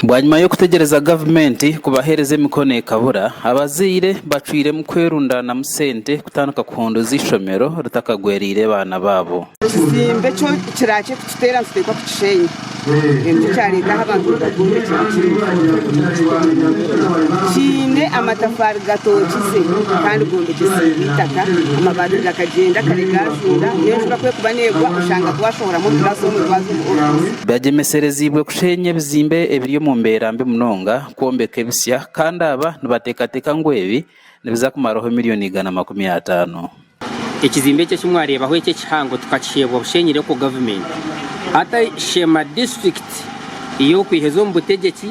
Bwanyima y'okutegyereza gavumenti kubaheereza emikono ekabura, abazaire bacwiremu kwerundaanamu sente kutandika kuhunduuza eishomero ritakagwereire baana baabo. Ekizimbe kyo kiraakye kututeera nituteekwa kukisheenya. Nikyo kyareeta ahu abantu nibatwombekera kimwe. Kiine amatafaari gatookize kandi gombekyesiibwe eitaka, amabaati gakagyenda kare gaajunda, n'enjura ku erikuba neegwa oshanga twashohoramu omu kiraasi omwe twaza omu ofiisi. Bagyemesereziibwe kusheenya ebizimbe ebiri omu mbeera mbi munonga kwombeka ebisya kandi aba nibateekateeka ngu ebi nibiza kumaraho miriyoni 150. Ekizimbe eki eki mwareebaho eki ekihango tukakiheebwa bushenyire okwo gavumenti. Hati Sheema disiturikiti yo okwiheza omu butegyeki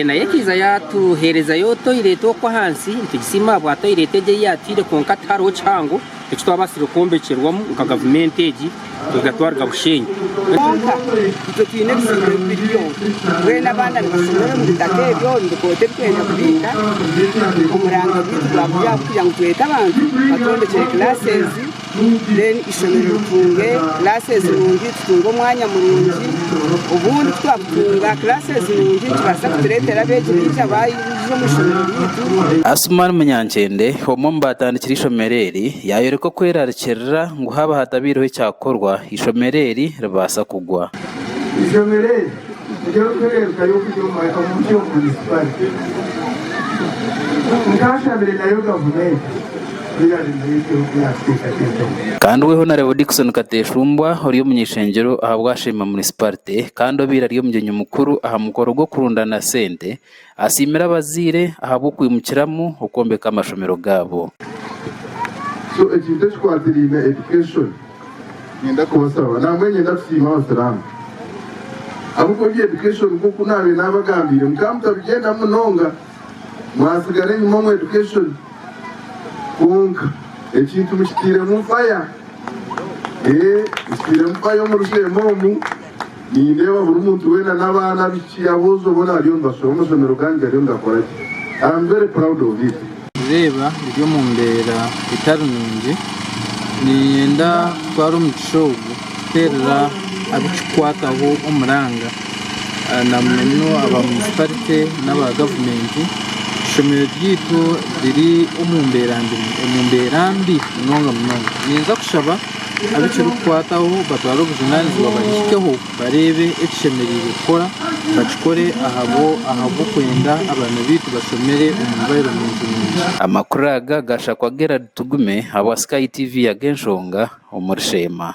nayo ekaija yaatuheerezayo toyireti okwo ahansi nitugisiima ahabwa toyireti egyo ei yaatuhaire kwonka tihariho kihango eki twabaasire kwombekyerwamu nka gavumenti egi kuruga twaruga Bushenyi. Kwonka itwe twine ebizimbe bibiri byonka. Mbwenu abaana nibashomera omu bitaka ebyo, omu bikooto ebi twenda kubiika. Omuranga gwaitu gwaba guri ahabw'okugira ngu twete abantu batwombekyere classes then eishomero ritunge classes nungi, tutunge omwanya murungi. Obundi ku twakutunga classes nungi nikibaasa kutureetera abeegi baija baija omu ishomero ryaitu. Asuman Munyankyende, omwe omu baatandikire eishomero eri, yaayoreka okwerarikirira ngu haaba hatabaireho ekyakukorwa, eishomero eri ribaasa kugwa. Eishomero eri niryo rikuhererukayo kuri omu munisiparite. Nkashabire nayo gavumenti ku eraabe nayo eki yaakiteekateekaho. Kandi we Honarebo Dickson Kateshumbwa ori omuny'eishengyero ahabwa Sheema Munisiparite kandi obaire ari omugyenyi mukuru aha mukoro gw'okurundana sente, asiimire abazaire ahabw'okwimukiramu okwombeka amashomero gaabo. So ekintu ekikwatiraine education niinyenda kubasaba nambwenu niinyenda kusiima abasiraamu ahabw'okuba ebya education nk'oku naabaire naabagambiire mukaba mutabigyendamu munonga mwasigara enyima omu education kwonka ekintu mukitairemu fire ee mukitairemu fire omu rusheema omu. Nindeeba buri muntu weena n'abaana, abaishiki, aboojo boona bariyo nibashoma, amashomero gange gariyo nigakora gye. I am very proud of it. Reeba riri omu mbeera etari nungi. Niinyenda kutwara omugisha ogu kuteerera abu kirikukwataho omuranga na munomuno aba munisiparite n'aba gavumenti. Eishomero ryaitu riri omu mbeera mbi munonga munonga. Ninza kushaba. Abu kirikukwataho batware obujunaanizibwa bahikeho bareebe ekishemereire kukora bakikore ahabw'okwenda abaana baitu bashomere omu environment nungi. Amakuru aga gashakwa Gerald Tugume ahabwa Sky TV ag'enshonga omuri Sheema.